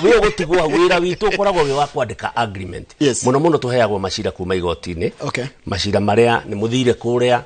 Wĩ ũgũtigwo hau. Wĩra witũ ũkoragwo wĩ wa kwandĩka agreement. Mũno mũno tũheagwo macira kuma igoti-inĩ. Macira marĩa nĩ mũthire kũrĩa,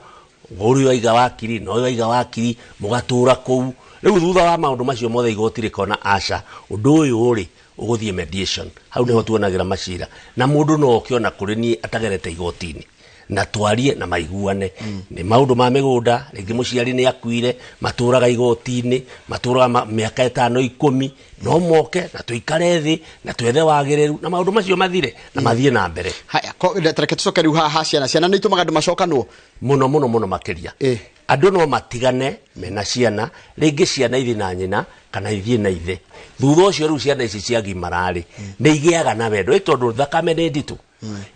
ũrĩa waiga wakiri na ũyũ waiga wakiri, mũgatũra kũu. Rĩu thutha wa maũndũ macio mothe igoti rĩkona aca, ũndũ ũyũ rĩ ũgũthiĩ mediation. Hau nĩho tuonagĩra macira, na mũndũ no oke ona kũrĩ niĩ atagerete igoti-inĩ, na twarie na maiguane. Nĩ maũndũ ma mĩgũnda, rĩngĩ mũciari nĩ akuire, matũraga igoti-inĩ, matũraga mĩaka 5 10, no moke na tũikare thĩ na twethe wagĩrĩru na maũndũ macio mathire na mathiĩ na mbere. Haya, reke tũcoke rĩu haha ciana. Ciana nĩ itũmaga andũ macokanwo? Mũno mũno mũno makĩria. Andũ no matigane mena ciana, rĩngĩ ciana ithiĩ na nyina kana ithiĩ na ithe. Thutha ũcio rĩu ciana ici ciagimara-rĩ, nĩ igĩaga na wendo, ĩ tondũ thakame nĩ nditũ,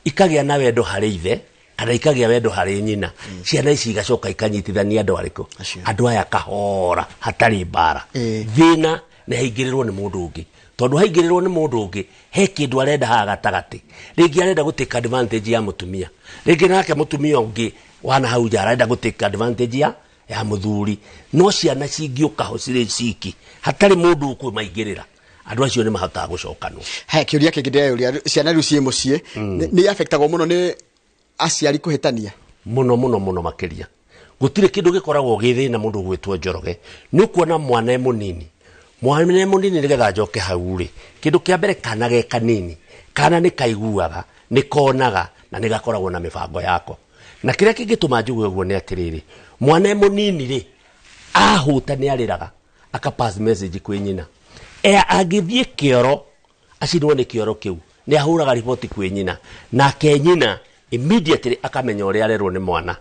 ikagĩa na wendo harĩ ithe kana ikagĩa wendo harĩ nyina. Ciana ici igacoka ikanyitithania andũ arĩkũ? Acio. Andũ aya kahora, hatarĩ mbara. Thĩna nĩ haingĩrĩrwo nĩ mũndũ ũngĩ, tondũ haingĩrĩrwo nĩ mũndũ ũngĩ he kĩndũ arenda haha gatagatĩ, rĩngĩ arenda gũ take advantage ya mũtumia, rĩngĩ nake mũtumia ũngĩ wana hau nja arenda gũ take advantage ya mũthuri. No ciana cingĩũka ho cirĩ ciki, hatarĩ mũndũ ũkũmaingĩrĩra, andũ acio nĩ mahotaga gũcokanwo. He kĩũria kĩngĩ ndĩreyũria, ciana rĩu ciĩ mũciĩ nĩ affectagwo mũno nĩ aciari kũhĩtania? Mũno mũno mũno makĩria. Gũtirĩ kĩndũ gĩkoragwo gĩ thĩna mũndũ gwĩtwo Njoroge. Nĩ ũkuona mwana e mũnini, mwana e mũnini, nĩgetha njoke hau rĩ, kĩndũ kĩa mbere, kana ge kanini, kana nĩ kaiguaga, nĩ konaga na nĩ gakoragwo na mĩbango yako. Na kĩrĩa kĩngĩtũma njuge ũguo nĩ atĩrĩrĩ, mwana e mũnini rĩ, ahũta nĩ arĩraga, aka pass message kwĩ nyina. E angĩthiĩ kĩoro acinwo nĩ kĩoro kĩu, nĩ ahũraga riboti kwĩ nyina, nake nyina immediately akamenya ũrĩa arerwo nĩ mwana.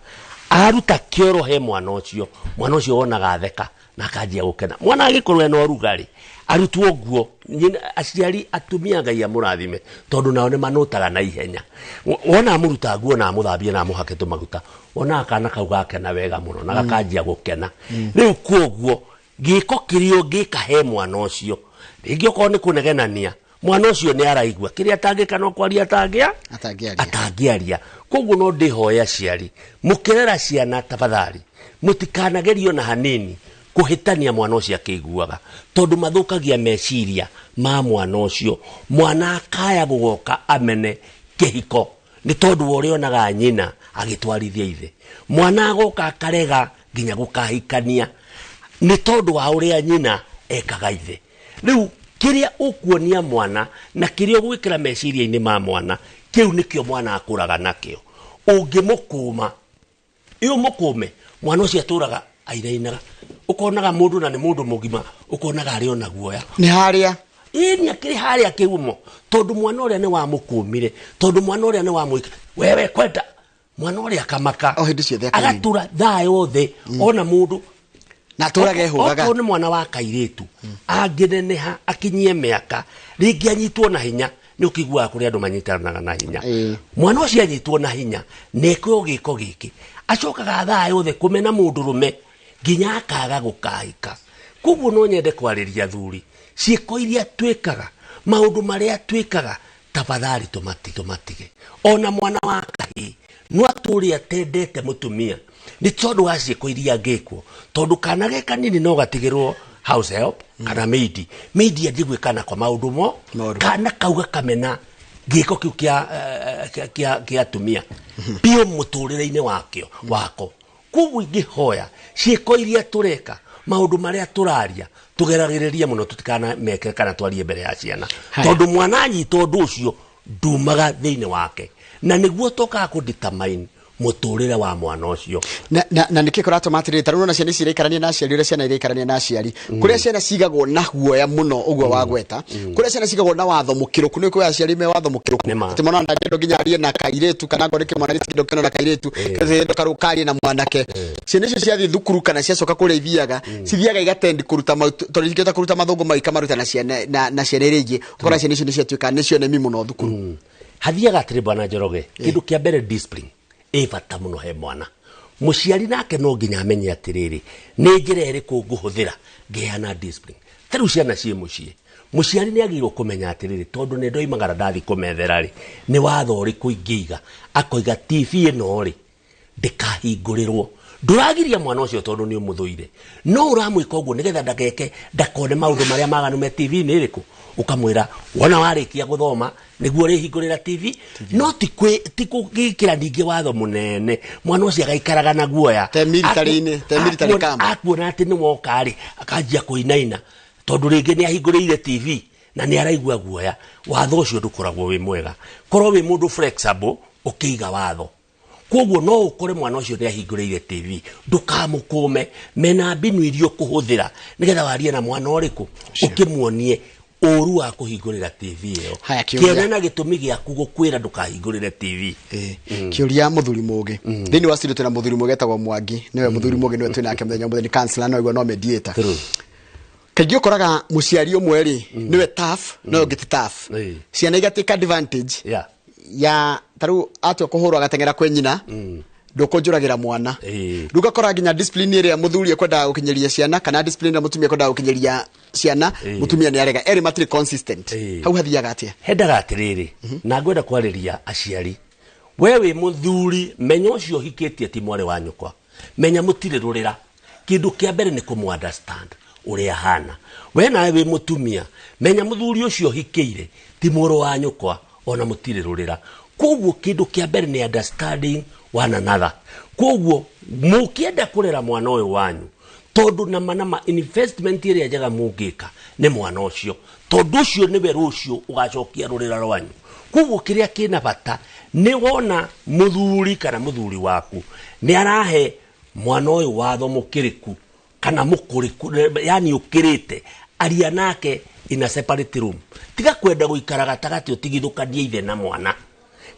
Aruta kĩoro he mwana ũcio, mwana ũcio wonaga atheka na akanjia gũkena. Mwana angĩkorwo ena ũrugarĩ, arutwo nguo nyina, aciari atumia Ngai amũrathime, tondũ nao nĩ manũtaga na ihenya. Wona amũruta nguo na amũthambie na amũhake tũmaguta, wonaga kana kau gakena wega mũno na gakanjia gũkena. Rĩu koguo gĩko kĩrĩa ũngĩka he mwana ũcio, rĩngĩ okorwo nĩ kũnegenania, mwana ũcio nĩ araigua. Kĩrĩa atangĩka no kwaria atangĩa Atangĩaria. Atangĩaria. Koguo no ndĩhoe aciari, mũkĩrera ciana, tafadhali mũtikanagerio na hanini kũhĩtania mwana ũcio akĩiguaga, tondũ mathũkagia meciria ma mwana ũcio. Mwana akaya gũgoka amene kĩhiko nĩ tondũ wa ũrĩa onaga nyina agĩtwarithia ithe. Mwana agoka akarega nginya gũkahikania nĩ tondũ wa ũrĩa nyina ekaga ithe. Rĩu kĩrĩa ũkuonia mwana na kĩrĩa ũgwĩkĩra meciria-inĩ ma mwana, kĩu nĩkĩo mwana akũraga nakĩo. Ũngĩmũkũma ĩ ũmũkũme, mwana ũcio atũraga ainainaga, ũkonaga mũndũ na nĩ mũndũ mũgima, ũkonaga arĩ ona guoya. Nĩ harĩa. Ĩni akĩrĩ harĩa kĩhumo, tondũ mwana ũrĩa nĩ wamũkũmire, tondũ mwana ũrĩa nĩ wamwĩka wewe kwenda, mwana ũrĩa akamaka. O hĩndĩ ciothe akainaina. Agatũra thaa yothe ona mũndũ Na atũraga ehũgaga. Okorwo nĩ mwana wa kairĩtu, angĩneneha akinyie mĩaka, rĩngĩ anyitwo na hinya, nĩ ũkĩiguaga kũrĩ andũ manyitanaga na hinya. Mwana ũcio anyitwo na hinya na ekwo gĩko gĩkĩ, acokaga thaa yothe kũmena mũndũrũme nginya akaga gũkahika. Koguo no nyende kwarĩria athuri, ciĩko iria twĩkaga, maũndũ marĩa twĩkaga, tafadhali tũmatige. Ona mwana wa kahĩĩ no atũre atendete mũtumia nĩ tondũ wa ciĩko iria angĩkwo, tondũ kana ge kanini no gatigĩrwo house help kana maid. Maid anjie gwĩka nako maũndũ mo Moru. Kana kau gakamena gĩko kĩu kĩa atumia biũ mũtũrĩre-inĩ wakĩo wako. Koguo ingĩhoya, ciĩko iria tũreka, maũndũ marĩa tũraria, tũgeragĩrĩrie mũno tũtikanameke kana twarie mbere ya ciana. Haya. Tondũ mwana anyita ũndũ ũcio ndumaga thĩinĩ wake, na nĩguo tũkaga kũ determine mũtũrĩre wa mwana ũcio. Na nĩkĩ kũratũma atĩrĩrĩ, ta rĩu ũrona ciana ici iraikarania na aciari, ũrĩa ciana iraikarania na aciari, kũrĩa ciana cigagwo na guoya mũno ũguo wagweta, kũrĩa ciana cigagwo na watho mũkĩrũku, nĩ kwĩ aciari me watho mũkĩrũku. Nĩ ma. Atĩ mwana ndangĩendwo nginya arie na kairĩtu, kana angorwo nĩ kĩmwana gĩtikĩendwo kĩona na kairĩtu, kĩendwo karie na mwanake. Ciana icio ciathiĩ thukuru kana ciacoka kũrĩa ithiaga, cithiaga igatendi kũruta mau, tondũ ingĩhota kũruta mathũngũ mau ikamaruta na ciana na ciana iria ingĩ, ũkora ciana icio nĩ ciatuĩka nĩ cionemi mũno thukuru. Hathiaga atĩrĩ, bwana Njoroge, kĩndũ kĩa mbere, discipline ĩ bata mũno he mwana. Mũciari nake no nginya amenye atĩrĩrĩ, nĩ njĩra ĩrĩkũ ngũhũthĩra ngĩheana discipline. Ta rĩu ciana ciĩ mũciĩ, mũciari nĩ agĩrĩirwo kũmenya atĩrĩrĩ, tondũ nĩ ndoimagara ndathi kũmethera rĩ, nĩ watho ũrĩkũ ingĩiga. Akoiga TV ĩno rĩ ndĩkahingũrĩrwo. Ndũragiria mwana ũcio tondũ nĩ ũmũthũire, no ũramwĩka ũguo nĩgetha ndageke, ndakone maũndũ marĩa maganu me TV-inĩ ĩrĩkũ. Ũkamwĩra wona warĩkia gũthoma nĩguo ũrĩhingũrĩra TV, no ti gũgĩkĩra ningĩ watho mũnene mwana ũcio agaikaraga na guoya. Te military-inĩ, te military camp. Akuona atĩ nĩ woka rĩ, akanjia kũinaina tondũ rĩngĩ nĩ ahingũrĩire TV na nĩ araigua guoya. Watho ũcio ndũkoragwo wĩ mwega. Korwo wĩ mũndũ flexible ũkĩiga watho. Koguo no ũkore mwana ũcio nĩ ahingũrĩire TV, ndũkamũkũme. Mena mbinu iria ũkũhũthĩra nĩgetha warie na mwana ũrĩkũ, ũkĩmuonie ũru wa kũhingũrĩra TV ĩyo. Haya, kĩũria. Kĩone na gĩtũmi gĩaku gũkwĩra ndũkahingũrĩre TV. Kĩũria, mũthuri mũgĩ. Thĩinĩ wa studio twĩna mũthuri mũgĩ etagwo Mwangi. Nĩwe mũthuri mũgĩ, nĩwe twĩ nake mũthenya ũmũthĩ, nĩ counselor, no igua no mediator. True. Kaingĩ ũkoraga mũciari ũmwe rĩ nĩwe tough, no ũngĩ ti tough. Ciana igatake advantage ya tarĩu atua kũhũrwo agateng'era kwĩ nyina, ndũkũnjũragĩra mwana. Rĩu ũgakora nginya discipline ĩrĩa mũthuri ekwendaga gũkinyĩria ciana kana discipline ĩrĩa mũtumia ekwendaga gũkinyĩria ciana, mũtumia nĩ arega. Erĩ matirĩ consistent. Hau hathiaga atĩa? Hendaga atĩrĩrĩ, na ngwenda kwarĩria aciari. We wĩ mũthuri, menya ũcio ũhikĩtie ti mwarĩ wa nyũkwa, menya mũtirĩ rũrĩra. Kĩndũ kĩa mbere nĩ kũmũ understand ũrĩa ahana. We nawe wĩ mũtumia, menya mũthuri ũcio ũhikĩire ti mũrũ wa nyũkwa, ona mũtirĩ rũrĩra. Koguo kĩndũ kĩa mbere nĩ understanding one another. Koguo mũkĩenda kũrera mwana ũyũ wanyu, tondũ nama nama investment ĩrĩa njega mũngĩka nĩ mwana ũcio, tondũ ũcio nĩwe rũciũ ũgacokia rũrĩra rwanyu. Koguo kĩrĩa kĩna bata nĩ wona mũthuri kana mũthuri waku nĩ arahe mwana ũyũ watho mũkĩrĩku kana mũkũrĩku, yani ũkĩrĩte, aria nake in a separate room. Tiga kwenda gũikara gatagatĩ ũtigithũkanie ithe na mwana.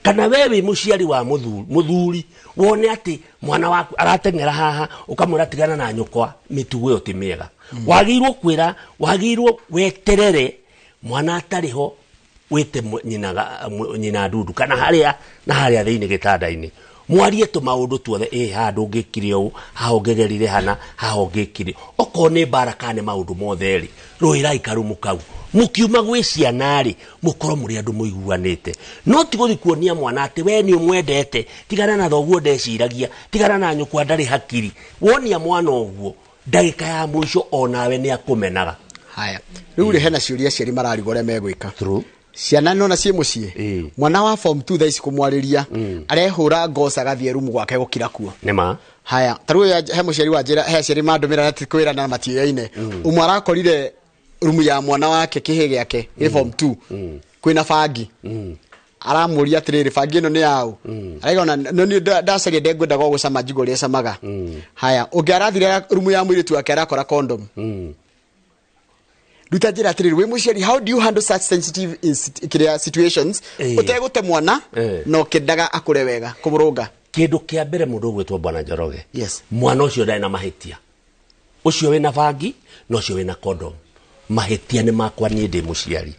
Kana we wĩ mũciari wa mũthuri, wone atĩ mwana waku arateng'era haha, ũkamwĩra tigana na nyũkwa, mĩtugo ĩyo ti mĩega. Wagĩrĩirwo kwĩra, wagĩrĩirwo weterere mwana atarĩ ho, wĩte nyina ndundu kana harĩa na harĩa thĩinĩ gĩtanda-inĩ, mwarie tũmaũndũ tuothe. Ĩ haha ndũngĩkire ũũ, haha ũngĩgerire hana, haha ũngĩkire, okorwo nĩ mbara kana nĩ maũndũ mothe rĩ, rũĩrai karumu kau. Mũkiuma gwĩ ciana rĩ, mũkorwo mũrĩ andũ mũiguanĩte, no ti gũthiĩ kuonia mwana atĩ we nĩ ũmwendete, tigana na thoguo ndeciragia, tigana na nyũkwa ndarĩ hakiri. Wonia mwana ũguo, ndagĩka ya mũico onawe nĩ akũmenaga. Haya, rĩu rĩ, hena ciũria aciari mararigwo ũrĩa megwĩka. True. Ciana nona ciĩ mũciĩ. Mwana wa form 2 thaa ici kũmwarĩria arehũra ngoca, agathiĩ rumu gwake gũkira kuo. Nĩ ma. Haya, ta rĩu he mũciari wa njĩra, he aciari mandũmĩra na ti kwĩrana na matiũyaine. Ũmwe arakorire rumu ya mwana wake, kĩhĩ gĩake gĩ form 2, kwĩna bangi. Aramũria atĩrĩrĩ, bangi ĩno nĩ yaũ? Araiga ona no niĩ ndacaria, ndengwendaga o gũcama njigua ũrĩa ĩcamaga. Haya, ũngĩ arathire rumu ya mũirĩtu wake, arakora condom. Ruta njĩra atĩrĩrĩ, wĩ mũciari, how do you handle such sensitive kĩrĩa situations ũtegũte mwana na ũkĩendaga akũre wega kũmũrũnga? Kĩndũ kĩa mbere, mũndũ ũgwĩtwo Bwana Njoroge, Yes. mwana ũcio ndarĩ na mahĩtia. Ũcio wĩna bangi na ũcio wĩna condom, mahĩtia nĩ makwa niĩ ndĩ mũciari,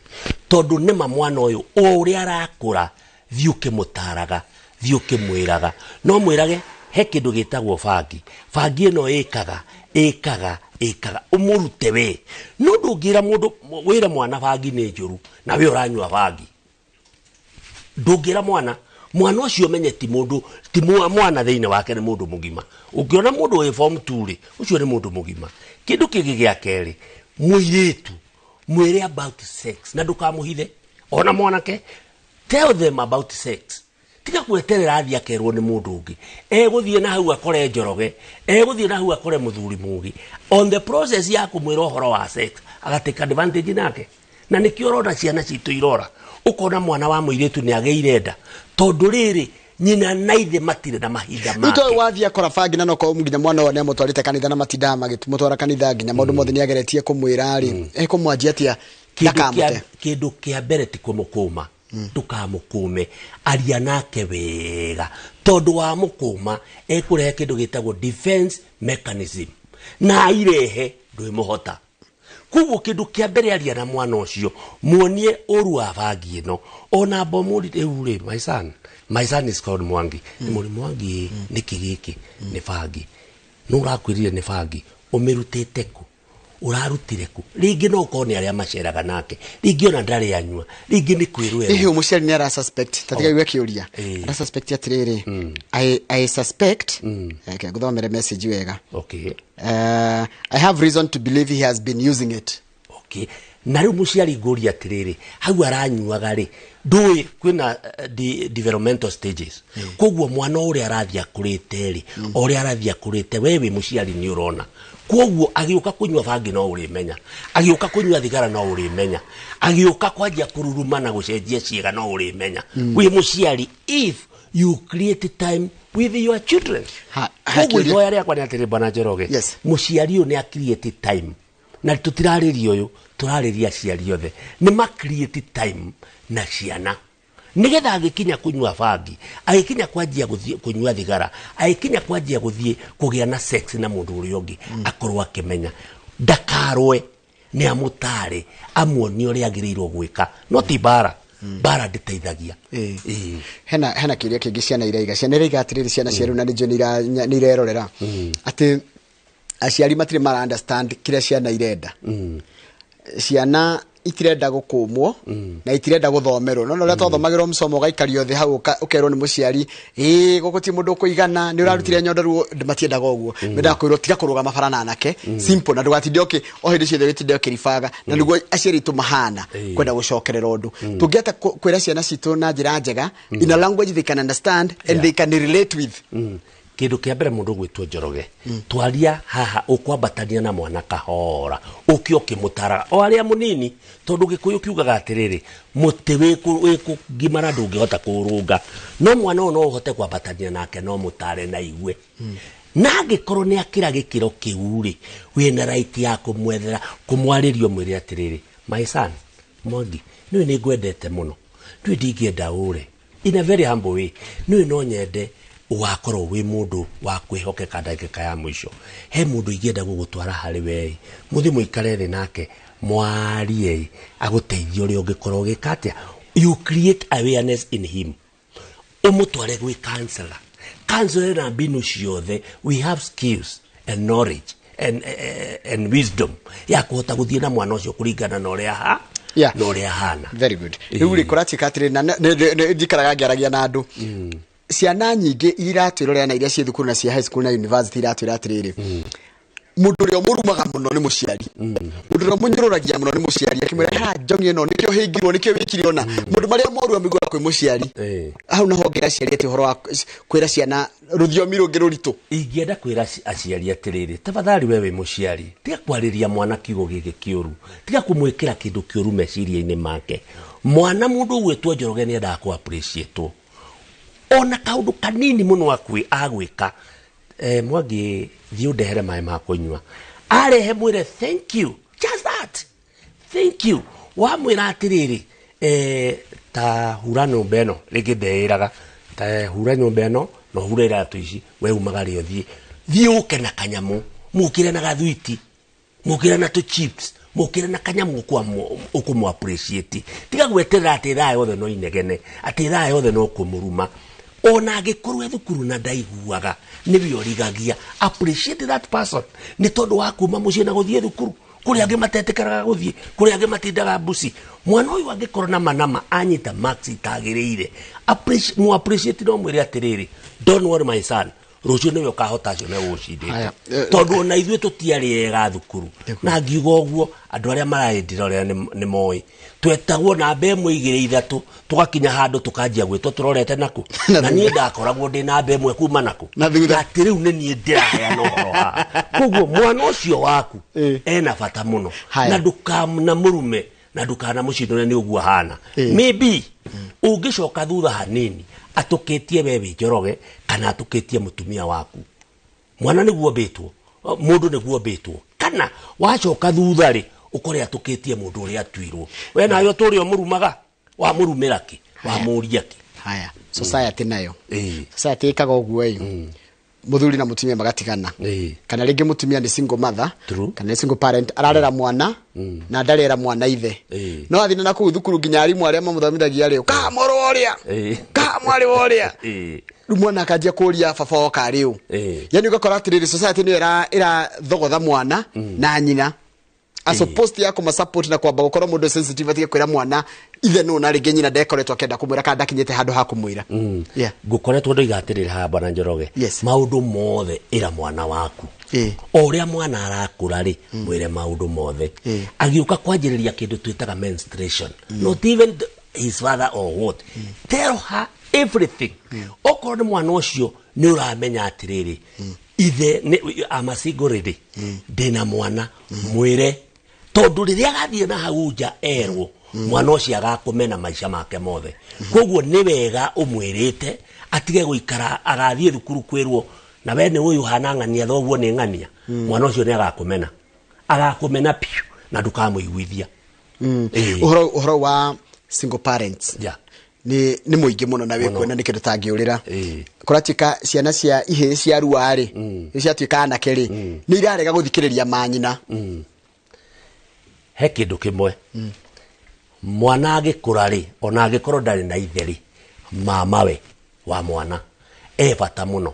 tondũ nĩma mwana ũyũ o ũrĩa arakũra, thiĩ ũkĩmũtaraga, thiĩ ũkĩmwĩraga. No mwĩrage he kĩndũ gĩtagwo bangi, bangi ĩno ĩkaga ĩkaga ĩkaga, ũmũrute we. No ndũngĩra mũndũ, wĩre mwana bangi nĩ njũru na we ũranyua bangi. Ndũngĩra mwana. Mwana ũcio menye ti mũndũ, ti mwana thĩinĩ wake, nĩ mũndũ mũgima. Ũngĩona mũndũ wĩ form 2 rĩ, ũcio nĩ mũndũ mũgima. Kĩndũ kĩngĩ gĩa kerĩ, mũirĩtu mwĩre about sex na ndũkamũhithe. Ona mwanake, tell them about sex. Tiga gweterera athiĩ akerwo nĩ mũndũ ũngĩ. Egũthiĩ na hau akore Njoroge, egũthiĩ na hau akore mũthuri mũgĩ. On the process ya kũmwĩra ũhoro wa sex, agatake advantage nake. Na nĩkĩo ũrona ciana citũ irora, ũkona mwana wa mũirĩtu nĩ agĩire nda, tondũ rĩrĩ nyina na ithe matirĩ na mahinda Rĩu to make. Wathiĩ akora bangi, na nokorwo nginya mwana ũyũ nĩamũtwarĩte kanitha na matindaga magĩmũtwara kanitha, nginya maũndũ mothe nĩageretie kũmwĩra rĩ, ekũmwanjia atĩa ndakamũte? Kĩndũ kĩa mbere ti kũmũkũma. Ndũkamũkũme, aria nake wega, tondũ wamũkũma ekũrehe kĩndũ gĩtagwo defense mechanism, na airehe ndwĩmũhota. Koguo kĩndũ kĩa mbere, aria na mwana ũcio, muonie ũru wa bangi ĩno. Ona mbomũri rĩu rĩ, my son, my son is called Mwangi. Nĩ mũri Mwangi, nĩkĩ gĩkĩ nĩ bangi? Nũ ũrakwĩrire nĩ bangi? Ũmĩrutĩte kũ? Ũrarutire kũ? Rĩngĩ no ũkorwo nĩ arĩa maceraga nake, rĩngĩ ona ndarĩ anyua, rĩngĩ nĩ kwĩrwo Hihi mũciari nĩ ara suspect, ta tiga igue kĩũria, ara suspect atĩrĩrĩ, I suspect, okay, ngũthomere message wega. I have reason to believe he has been using it. Okay. Na rĩu mũciari ngũria atĩrĩrĩ, hau aranyuaga rĩ, ndũĩ kwĩna developmental stages. Koguo mwana ũrĩa arathiĩ akũrĩte rĩ, o ũrĩa arathiĩ akũrĩte, we wĩ mũciari nĩ ũrona. Koguo agĩũka kũnyua bangi no ũrĩmenya, agĩũka kũnyua thigara no ũrĩmenya, agĩũka kwanjia kũruruma na gũcenjia ciĩga no ũrĩmenya. Wĩ mũciari, if you create time with your children. Ha Koguo kĩũria- ihoya rĩakwa nĩ atĩrĩ, bwana Njoroge, Yes. mũciari ũyũ nĩ a-create time, na tũtirarĩria ũyũ, tũrarĩria aciari othe, nĩ ma create time na ciana, nigetha agĩkinya kũnyua bangi, agĩkinya kwanjia gũthiĩ kũnyua thigara, agĩkinya kwanjia gũthiĩ kũgĩa na sex na mũndũ ũrĩa ũngĩ, akorwo akĩmenya, ndakarũe, nĩ amũtare, amuonie ũrĩa agĩrĩirwo gwĩka, no ti mbara. Mbara ndĩteithagia. Ĩĩ. Hena kĩũria kĩngĩ ciana iraiga. Ciana iraiga atĩrĩrĩ, ciana cia rĩu na nĩnjũĩ nĩ irerorera, atĩ aciari matirĩ mara understand kĩrĩa ciana irenda. Ciana itirenda gũkũmwo na itirenda gũthomerwo, no ũrĩa twathomagĩrwo mũcomo, ũgaikario thĩ hau, ũkerwo nĩ mũciari, ĩĩ, gũkũ ti mũndũ ũkũigana, nĩ ũrarutire nyondo. Ruo matiendaga ũguo, mendaga kwĩrwo tiga kũrũgama bara na anake, simple, na ndũgatinde ũkĩ o hĩndĩ ciothe ũgĩtinde ũkĩribaga. Na nĩguo aciari aitũ mahana kwenda gũcokerera ũndũ. Tũngĩhota kwĩra ciana citũ na njĩra njega, in a language they can understand and they can relate with? Kĩndũ kĩa mbere, mũndũ gwĩtwo Njoroge, twaria haha ũkwambatania na mwana kahora, ũke ũkĩmũtaraga o arĩa mũnini, tondũ Gĩkũyũ kiugaga atĩrĩrĩ, mũtĩ wĩkũgimara ndũngĩhota kũũrũnga, no mwana ũyũ no ũhote kwambatania nake, no mũtare na igue. Na angĩkorwo nĩ akĩra gĩkĩro kĩu rĩ, wĩna right ya kũmwethera, kũmwarĩria, ũmwĩre atĩrĩrĩ, "My son Mwangi, nĩũĩ nĩ ngwendete mũno, nĩũĩ ndingĩenda ũre," in a very humble way, "nĩũĩ no nyende ũgakorwo wĩ mũndũ wa kwĩhokeka ndagĩka ya mũico. He mũndũ ingĩenda gũgũtwara harĩ wee, mũthiĩ mũikare thĩ nake, mwarie, agũteithie ũrĩa ũngĩkorwo ũgĩka atĩa." You create awareness in him, ũmũtware gwĩ counselor. Counselor na mbinu ciothe, we have skills and knowledge and wisdom ya kũhota gũthiĩ na mwana ũcio kũringana na ũrĩa ha na ũrĩa hana. Very good. Rĩu rĩ, kũratuĩka atĩrĩ, na njikaraga ngĩaragia na andũ, ciana nyingĩ iratwĩrorera na iria ciĩ thukuru na cia high school na university iratwĩra atĩrĩrĩ, mũndũ ũrĩa ũmũrumaga mũno nĩ mũciari, mũndũ ũrĩa ũmũnyũrũragia mũno nĩ mũciari, akĩmwĩra ha njongi ĩno nĩkĩo hĩngirwo, nĩkĩo wĩkire, ona mũndũ marĩa moru amĩiguaga kwĩ mũciari. Hau naho ngĩra aciari atĩ ũhoro wa kwĩra ciana rũthiomi rũngĩ rũritũ? Ingĩenda kwĩra aciari atĩrĩrĩ, tafadhali, we wĩ mũciari, tiga kwarĩria mwana kiugo gĩkĩ kĩũru, tiga kũmwĩkĩra kĩndũ kĩũru meciria-inĩ make. Mwana, mũndũ ũgwĩtwo Njoroge, nĩ endaga kũ appreciate ona kaũndũ kanini mũno akwi agwĩka. Mwangi, thiĩ ũndehere maĩ ma kũnyua. Arehe, mwĩre thank you, just that, thank you. Wamwĩra atĩrĩrĩ, ta hura nyũmba ĩno rĩngĩ, ndeĩraga ta hura nyũmba ĩno na ũhure iratũ ici, we umagare ũthiĩ, thiĩ ũke na kanyamũ, mũkĩre na gathwiti, mũkĩre na tũ chips, mũkĩre na kanyamũ ũkũmũ appreciate. Tiga gweterera atĩ thaa yothe no inegene, atĩ thaa yothe no kũmũruma. Ona angĩkorwo e thukuru na ndaiguaga, nĩwe ũrigagia, appreciate that person nĩ tondũ wa kuma mũciĩ na gũthiĩ thukuru. Kũrĩ angĩ matetĩkaraga gũthiĩ, kũrĩ angĩ matindaga mbuci. Mwana ũyũ angĩkorwo na manama anyita marks itagĩrĩire, mu appreciate, no mwĩre atĩrĩrĩ, "Don't worry, my son, rũciũ nĩwe ũkahota acio megũgũcindĩte." Haya, Tondũ ona ithuĩ tũtiarĩ ega thukuru, na ngiuga ũguo andũ arĩa maraĩndirorera nĩ moĩ twetagwo namba ĩmwe, igĩrĩ, ithatũ, tũgakinya handũ tũkanjia gwĩtwo tũrorete naku. Na Na thutha. Niĩ ndakoragwo ndĩ namba ĩmwe kuma naku. Na thutha. Na atĩ rĩu nĩ niĩ ndĩraheana ũhoro haha. Koguo mwana ũcio waku ena bata mũno. Haya. Na ndũkanamũrume na ndũkanamũcindane nĩ ũguo ahana. Maybe ũngĩcoka thutha hanini, atũkĩtie we wĩ Njoroge kana atũkĩtie mũtumia waku. Mwana nĩguo mbĩtwo, mũndũ nĩguo mbĩtwo, kana wacoka thutha rĩ, ũkore atũkĩtie mũndũ ũrĩa atuirwo. We nawe ũtũrĩa ũmũrumaga, wamũrumĩra kĩ? Wamũria kĩ? Haya, society nayo, society ĩkaga ũguo ĩ, mũthuri na mũtumia magatigana, kana rĩngĩ mũtumia nĩ single mother, kana nĩ single parent, ararera mwana na ndarera mwana ithe, no athiĩ na kũu thukuru nginya arimũ arĩa mamũthomithagia rĩ, ka mũrũ wa ũrĩa, ka mwarĩ wa ũrĩa. Rĩu mwana akanjia kũria baba woka rĩu. Yani ũgakora atĩrĩrĩ, society nĩyo ĩrathogotha mwana na nyina. As opposed ya kũma support na kwamba gũkorwo mũndũ sensitive atige kwĩra mwana ithe nũ na rĩngĩ nyina ndekoretwo akĩenda kũmwĩra kana ndakinyĩte handũ ha kũmwĩra. Yeah. Ngukoretwo ndoiga atĩrĩrĩ haha, bwana Njoroge. Yes. Maũndũ mothe ĩra mwana waku. O ũrĩa mwana arakũra rĩ, mwĩre maũndũ mothe. Agĩũka kwanjĩrĩria kĩndũ twĩtaga menstruation, not even his father or what, tell her everything. Okorwo nĩ mwana ũcio nĩ ũramenya atĩrĩrĩ, ithe nĩ I'm a single lady, ndĩna mwana, mwĩre, tondũ rĩrĩa agathiĩ na hau nja erwo, mwana ũcio agakũmena maica make mothe. Koguo nĩ wega ũmwĩrĩte atige gũikara agathiĩ thukuru kwĩrwo na we nĩ ũyũ hana ng'ania thoguo nĩ ng'ania. Mwana ũcio nĩ agakũmena, agakũmena piũ na ndũkamũiguithia. Ĩĩ. Ũhoro wa single parents nĩ mũingĩ mũno na wĩkuona nĩ kĩndũ tangĩũrĩra. Kũratuĩka ciana cia ihĩĩ cia rua rĩ, nĩ ciatuĩka anake rĩ, nĩ irarega gũthikĩrĩria manyina. He kĩndũ kĩmwe, mwana agĩkũra rĩ, ona angĩkorwo ndarĩ na ithe rĩ, mamawe wa mwana e bata mũno.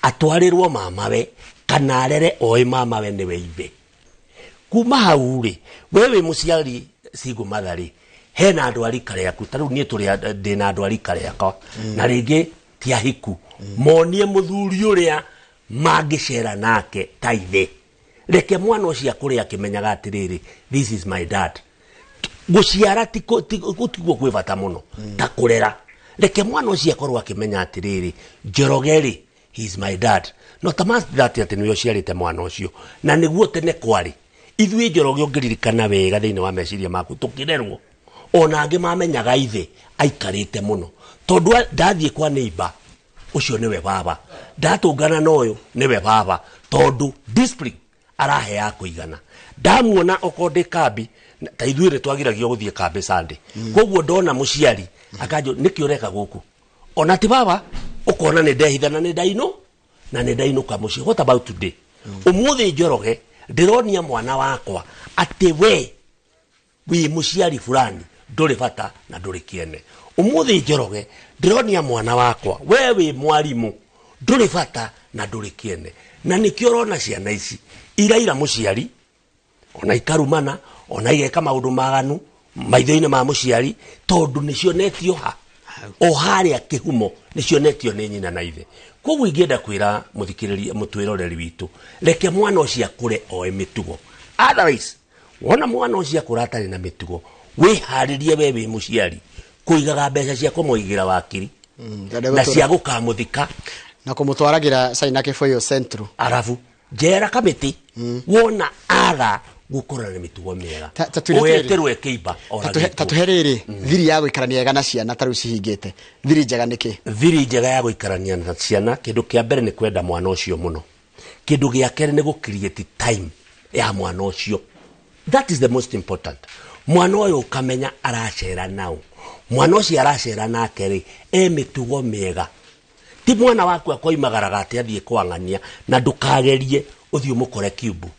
Atwarĩrwo mamawe kana arere oĩ mamawe nĩwe ithe. Kuma hau rĩ, we wĩ mũciari single mother rĩ, hena andũ a rika rĩaku, ta rĩu niĩ tũrĩ ndĩna andũ a rika rĩakwa na rĩngĩ ti ahiku, monie mũthuri ũrĩa mangĩcera nake ta ithe. Reke mwana ũcio akũre akĩmenyaga atĩrĩrĩ, this is my dad. Gũciara tiguo kwĩ bata mũno ta kũrera. Reke mwana ũcio akorwo akĩmenya atĩrĩrĩ, Njoroge rĩ, he is my dad. No ta that atĩ nĩwe ũciarĩte mwana ũcio. Na nĩguo tene kwarĩ ithuĩ, Njoroge, ũngĩririkana wega thĩinĩ wa meciria maku, tũkĩrerwo ona angĩ mamenyaga ithe aikarĩte mũno, tondũ ndathiĩ kwa neighbor, ũcio nĩwe baba, ndatũngana na ũyũ nĩwe baba, tondũ discipline arahe ya kũigana. Ndamuona okorwo ndĩ kambi, ta ithuĩ nĩ twagiragio gũthiĩ kambi Sunday, koguo ndona mũciari akanjũ nĩkĩ ũreka gũkũ, ona ti baba, ũkona nĩ ndehitha na nĩ ndainũ na nĩ ndainũka mũciĩ. What about today? Ũmũthĩ, Njoroge, ndĩronia mwana wakwa atĩ we wĩ mũciari fulani ndũrĩ bata na ndũrĩ kĩene. Ũmũthĩ, Njoroge, ndĩronia mwana wakwa we wĩ mwarimũ ndũrĩ bata na ndũrĩ kĩene. Na nĩkĩo ũrona ciana ici iraira mũciari, ona ikarumana, ona igeka maũndũ maganu maitho-inĩ ma mũciari, tondũ nĩcionetio ha o harĩa kĩhumo, nĩcionetio nĩ nyina na ithe. Koguo ingĩenda kwĩra mũthikĩrĩria mũtwĩroreri witũ, reke mwana ũcio akũre oe mĩtugo. Otherwise, wona mwana ũcio akũra atarĩ na mĩtugo, wĩharĩrie we wĩ mũciari kũigaga mbeca cia kũmũigĩra wakiri na cia gũkamũthika na kũmũtwaragĩra cai na kĩbũyũ Central. Arabu njera kamĩtĩ wona aga gũkorwo na mĩtugo mĩega. Ta twĩre atĩrĩrĩ. Ũgetĩrwo ĩkĩimba. Ta tũhe rĩrĩ thiri ya gũikarania wega na ciana ta rĩu cihingĩte, thiri njega nĩkĩ? Thiri njega ya gũikarania na ciana, kĩndũ kĩa mbere nĩ kwenda mwana ũcio mũno. Kĩndũ gĩa kerĩ nĩ gũ create time ya mwana ũcio. That is the most important. Mwana ũyũ ũkamenya aracera nao, mwana ũcio aracera nake rĩ, e mĩtugo mĩega. Ti mwana waku akoimagaraga atĩ athiĩ kwang'ania, na ndũkagerie ũthiĩ ũmũkore kiumbu,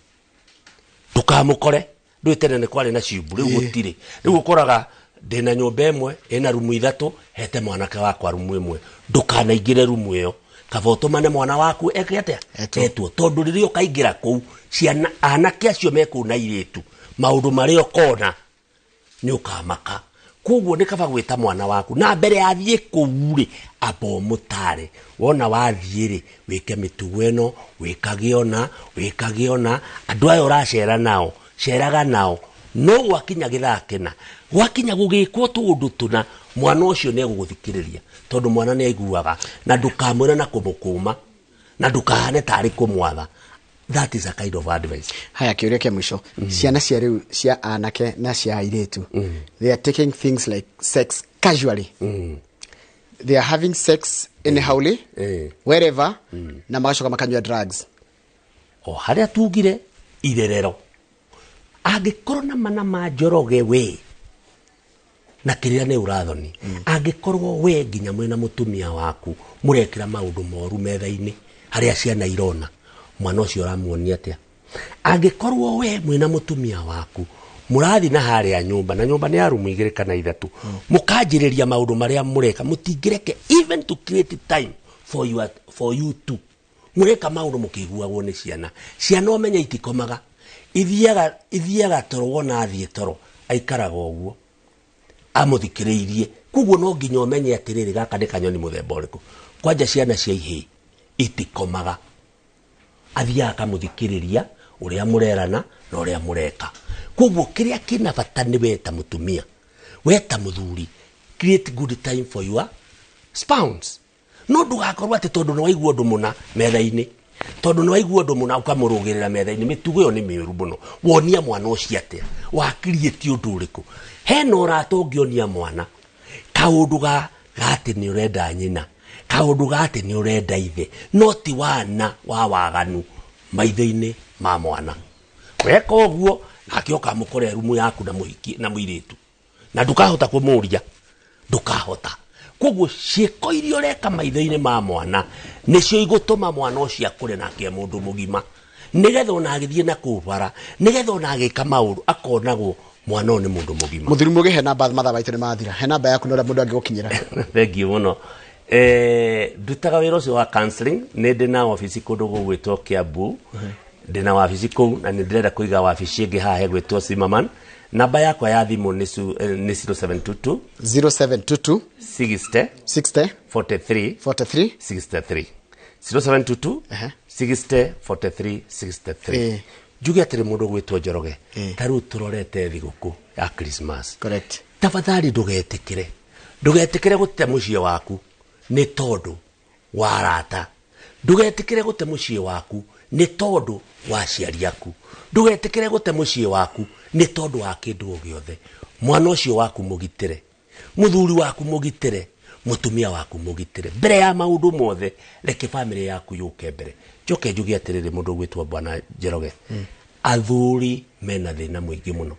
ndũkamũkore. Ndũĩ tene nĩ kwarĩ na ciumbu, rĩu gũtirĩ. Rĩu ũkoraga ndĩna nyũmba ĩmwe ĩna rumu ithatũ, hete mwanake wakwa rumu ĩmwe. Ndũkanaingĩre rumu ĩyo, kaba ũtũmane mwana waku eke atĩa? Etwo. Etwo, tondũ rĩrĩa ũkaingĩra kũu, ciana anake acio me kũu na irĩtu, maũndũ marĩa ũkona nĩ ũkamaka. Koguo nĩ kaba gwĩta mwana waku na mbere athiĩ kũu rĩ, amba ũmũtare, wona wathiĩ rĩ, wĩke mĩtugo ĩno, wĩkage ona wĩkage ona andũ aya ũracera nao, ceraga nao, no gwakinya gĩthaa kĩna, gwakinya gũgĩkwo tũũndũ tũna, mwana ũcio nĩ egũgũthikĩrĩria, tondũ mwana nĩ aiguaga. Na ndũkamwĩra na kũmũkũma na ndũkahane tarĩ kũmwatha. That is a kind of advice. Haya, kĩũria kĩa mũico. Ciana cia rĩu cia anake na cia airĩtu, they are taking things like sex casually. They are having sex anyhowly, wherever, na magacoka makanyua drugs. O harĩa tugire irerero, angĩkorwo na mana ma Njoroge we na kĩrĩa nĩ ũrathoni, angĩkorwo we nginya mwĩna mũtumia waku mũrekĩra maũndũ moru metha-inĩ harĩa ciana irona, mwana ũcio ũramuonia atĩa? Angĩkorwo we mwĩna mũtumia waku mũrathiĩ na harĩa nyũmba, na nyũmba nĩ ya rumu igĩrĩ kana ithatũ, mũkanjĩrĩria maũndũ marĩa mũreka, mũtingĩreke even to create time for you two, mũreka maũndũ mũkĩiguagwo nĩ ciana. Ciana ũmenye itikomaga. Ithiaga toro wona athiĩ toro aikaraga ũguo amũthikĩrĩirie. Koguo no nginya ũmenye atĩrĩrĩ, gaka nĩ kanyoni mũthemba ũrĩkũ. Kwanja ciana cia ihĩĩ itikomaga, athiaga akamũthikĩrĩria ũrĩa mũrerana na ũrĩa mũreka. Koguo kĩrĩa kĩna bata nĩ we ta mũtumia, we ta mũthuri, create good time for your spouse. No ndũgakorwo atĩ tondũ nĩ waigua ũndũ mũna metha-inĩ, tondũ nĩ waigua ũndũ mũna ũkamũrũgĩrĩra metha-inĩ. Mĩtugo ĩyo nĩ mĩũru mũno. Wonia mwana ũcio atĩa? Wa create ũndũ ũrĩkũ? Hena ũrata ũngĩonia mwana kaũndũ ga atĩ nĩ ũrenda nyina, kaũndũ ga atĩ nĩ ũrenda ithe, no ti wana wa waganu maitho-inĩ ma mwana. Weka ũguo nake ũkamũkora rumu yaku na mũhiki na mũirĩtu, na ndũkahota kũmũria, ndũkahota. Koguo ciĩko iria ũreka maitho-inĩ ma mwana nĩcio igũtũma mwana ũcio akũre nake mũndũ mũgima, nĩgetha ona agĩthiĩ na kũu bara, nĩgetha ona agĩka maũndũ akonagwo mwana ũyũ nĩ mũndũ mũgima. Mũthuri Mũgĩ, he namba, mathaa maitũ nĩ mathira, he namba yaku na ũrĩa mũndũ angĩgũkinyĩra. Thank you mũno. Ndutaga wĩra ũcio wa counseling, nĩ ndĩ na wabici kũndũ gũgwĩtwo Kiambu, ndĩ na wabici kũu na nĩ ndĩrenda kũiga wabici ĩngĩ haha hegwĩtwo Zimmerman. Namba yakwa ya thimũ nĩ 0722 0722 60 60 43 43 63. 0722 60 43 63. Njuge atĩrĩ, mũndũ gwĩtwo Njoroge, ta rĩu tũrorete thigũkũ ya Christmas, tafadhali ndũgetĩkĩre gũte mũciĩ waku nĩ tondũ wa arata, ndũgetĩkĩre gũte mũciĩ waku nĩ tondũ wa aciari aku, ndũgetĩkĩre gũte mũciĩ waku nĩ tondũ wa kĩndũ o gĩothe. Mwana ũcio waku mũgitĩre, mũthuri waku mũgitĩre, mũtumia waku mũgitĩre. Mbere ya maũndũ mothe, reke bamĩrĩ yaku yũke mbere. Njoke njuge atĩrĩrĩ, mũndũ ũgwĩtwo Bwana Njoroge, athuri mena thĩna mũingĩ mũno,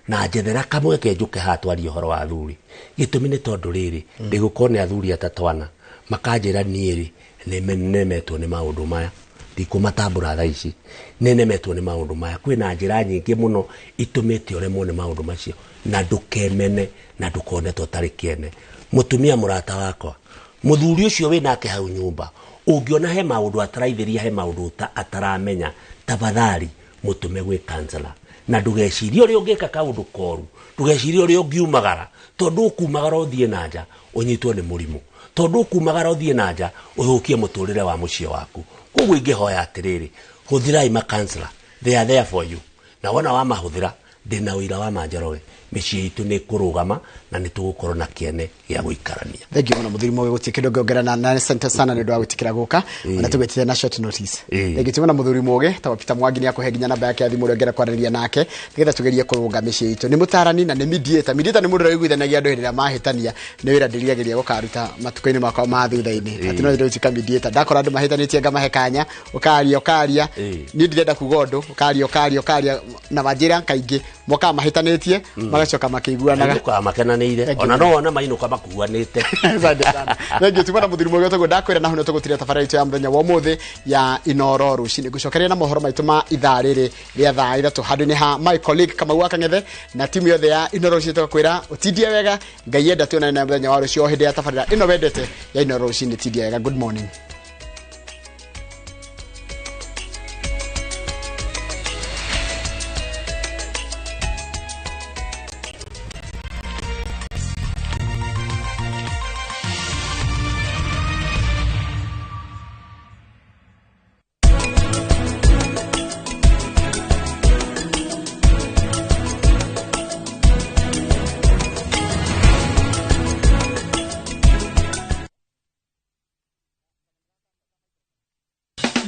na njethera kamweke njũke haha twarie ũhoro wa athuri. Gĩtũmi nĩ tondũ rĩrĩ, ndĩgũkorwo nĩ athuri atatũ ana makanjĩra niĩ rĩ nĩnemetwo nĩ maũndũ maya, ndikũmatambũra thaa ici, nĩnemetwo nĩ maũndũ maya. Kwĩna njĩra nyingĩ mũno itũmĩte ũremwo nĩ maũndũ macio, na ndũkemene na ndũkone ta ũtarĩ kĩene. Mũtumia mũrata wakwa, mũthuri ũcio wĩ nake hau nyũmba, ũngĩona he maũndũ ataraithĩria, he maũndũ ataramenya, tafadhali mũtũme gwĩ counselor, na ndũgecirie ũrĩa ũngĩka kaũndũ koru, ndũgecirie ũrĩa ũngiumagara, tondũ ũkumagara ũthiĩ na nja ũnyitwo nĩ mũrimũ, tondũ ũkumagara ũthiĩ na nja ũthũkie mũtũrĩre wa mũciĩ waku. Koguo ingĩhoya atĩrĩrĩ, hũthĩrai ma counselor, they are there for you, na wona wamahũthĩra, ndĩna ũira wa manjoroge, mĩciĩ itũ nĩ kũrũgama na nĩ tũgũkorwo na kĩene gĩa gũikarania. Thank you mũno, mũthuri Mũgĩ, gũtirĩ kĩndũ ngĩongerera na asante sana nĩ ũndũ wa gwĩtĩkĩra gũka ona tũgwĩtire na short notice. Thank you tũmena mũthuri Mũgĩ ta Peter Mwangi nĩ akũhe nginya namba yake ya thimũ ũrĩa ũngĩenda kwaranĩria nake nĩgetha tũgerie kũrũnga mĩciĩ itũ. Nĩ mũtarani na nĩ mediator. Mediator nĩ mũndũ ũrĩa ũiguithanagia andũ hĩndĩ ĩrĩa mahĩtania. Nĩ wĩra ndĩriragĩria gũkaruta matukũ-inĩ makwa ma thutha-inĩ, atĩ no nyende gũtuĩka mediator, ndakora andũ mahĩtanĩtie ngamahe kanya, ũkaria ũkaria, niĩ ndirenda kuga ũndũ, ũkaria ũkaria ũkaria na manjĩra kaingĩ mokaga mahĩtanĩtie magacoka makĩiguanaga. Mainũkaga makenanĩire. Thank you. Ona no wone mainũka makuanĩte. Asante sana. Thank you. Tumana muthuri mwega toguo ndakwira na huno tugutire tabara itu ya muthenya wa umuthi ya Inoro rucini. Ngucokeria na mohoro maitu ma ithaa riri ria thaa 3 handu-ini ha my colleague Kamau wa Kang'ethe na timu yothe ya Inoro rucini tugakwira utindie wega, Ngai enda tuonane na muthenya wa rucio hindi ya tabarira ino wendete ya Inoro rucini. Tindie wega. Good morning.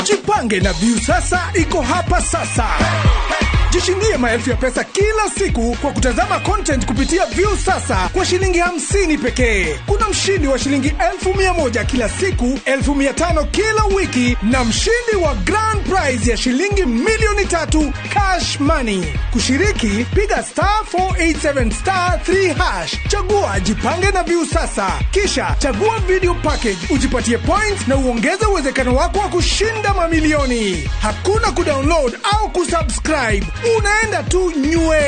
Jipange na Viusasa iko hapa sasa. Jishindie maelfu ya pesa kila siku kwa kutazama content kupitia Viusasa kwa shilingi 50 pekee. Kuna mshindi wa shilingi 100,000 kila siku, 500,000 kila wiki na mshindi wa grand prize ya shilingi 3,000,000 cash money. Kushiriki, piga star 487 star 3 hash. Chagua Jipange na Viusasa, kisha chagua video package ujipatie points na uongeze uwezekano wako wa kushinda mamilioni. Hakuna kudownload au kusubscribe, unaenda tu nywe.